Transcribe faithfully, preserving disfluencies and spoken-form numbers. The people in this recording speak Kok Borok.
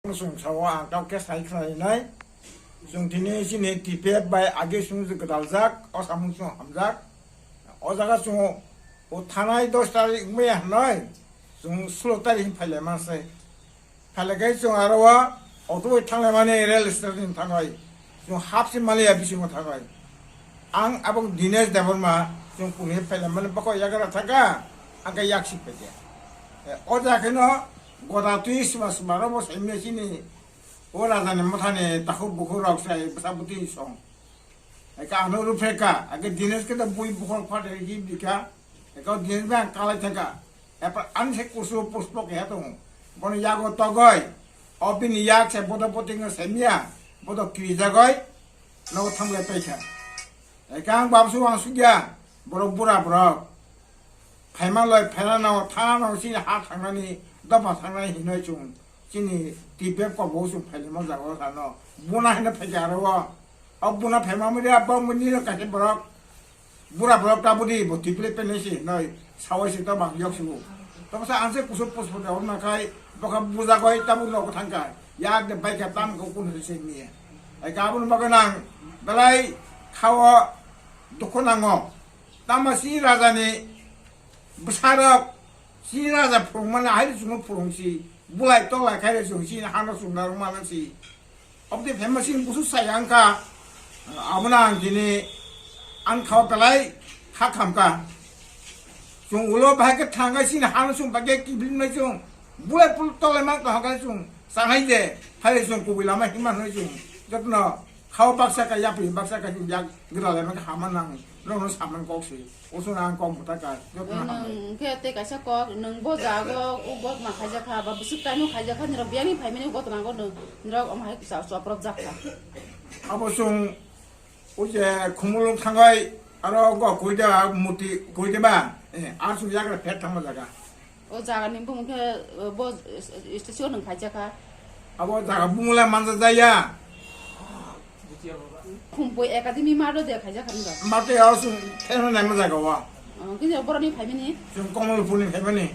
Chwng sao ang tao khe sai khlainai. Chwng tini chini T P F bai age chwng je gwdaljak, o samung chwng hamjak. O jaga chwng o thanai dos tarikh wngmaya hwnwi chwng sulo tarikh hin phailai mansai. Phailai khe chwng aro o auto bai thanglaimani rail station thangwi. Chwng hapsi maliya bisingo thangwi. Ang abo Dinesh Debbarma chwng kuni phailai mani bokho yagra thangkha, ang khe yaksi phaikha. E, o jaga kheno goda twi sma sma robo saimya chini o rajani mothani takhuk bukhuk rok sai bwsa bwtwi song. Eka ano rupheka, ake Dinesh khe to bui bukhuk phatri hi bika, eka Dinesh bai ang kalai thangkha. Epar ani se kusu puspok ya tongo. Bono yago togoi, o bini yak se bodo potingo saimya, bodo kirijagoi, nogo thanglai paikha. Eka ang babsu ang sugya, borok bura borok. Phaima loi phaina no thana no chini ha thangnani dopa thangnai hinoi chwng chini T P F kok bo chwng phailimo jaga o thano buna hino phaikha aro o. O buna phaima mudi abo muni no kaisa borok bura borok tabudi bo T P F penai si hinoi sawai si to bang yok sibu. Tomo sa anse kusuk puspok da orna kai bokha bujagoi tabuk nogo thangkha. Yak de baikha tam ko kun hise ni. Ai ka bun baga nang belai khawo dukhu nango. Tama si raja ni bwsarok, si raja phurungmani hai chwngno phurungsi, bulai toklai khai chwng si hano chwng narwk mano si. Oboni phaima si busu sai ang kha, abono ang tini ang khao belai kha kham kha. Chwng ulo bahai khe thang kha si hano chwng bagya kiphilmai chwng, bulai pul toklai mang tong kha chwng, sangai je, hai chwng kubui lama hima hwnwi chwng, jotno Khao baksa ka yapri baksa ka yak gira le hama nang no no saman kok si. Usun ang kok muta ka joto na hambai. Nung khe te kaisa kok nung bo jago u botma khaijak kha ba busuk taimo khaijak kha nirok biyangni phaimani botma go nung nirok om hai sa choprok jak kha. Abo sung uje khumulung thangai aro go koida muti koida ba. Eh, ar sung yagra phet thangma jaga. O jaga ni bumung khe, eh, bo, eh, station nung khaijak kha. Abo jaga bumung le manja jaya. Khumpui Academy maro de khaijak kha nung. Mate ya sung theno nai ma jaga wa. Oh, kini borok ni phaimani? Sung Kamalpur ni phaimani.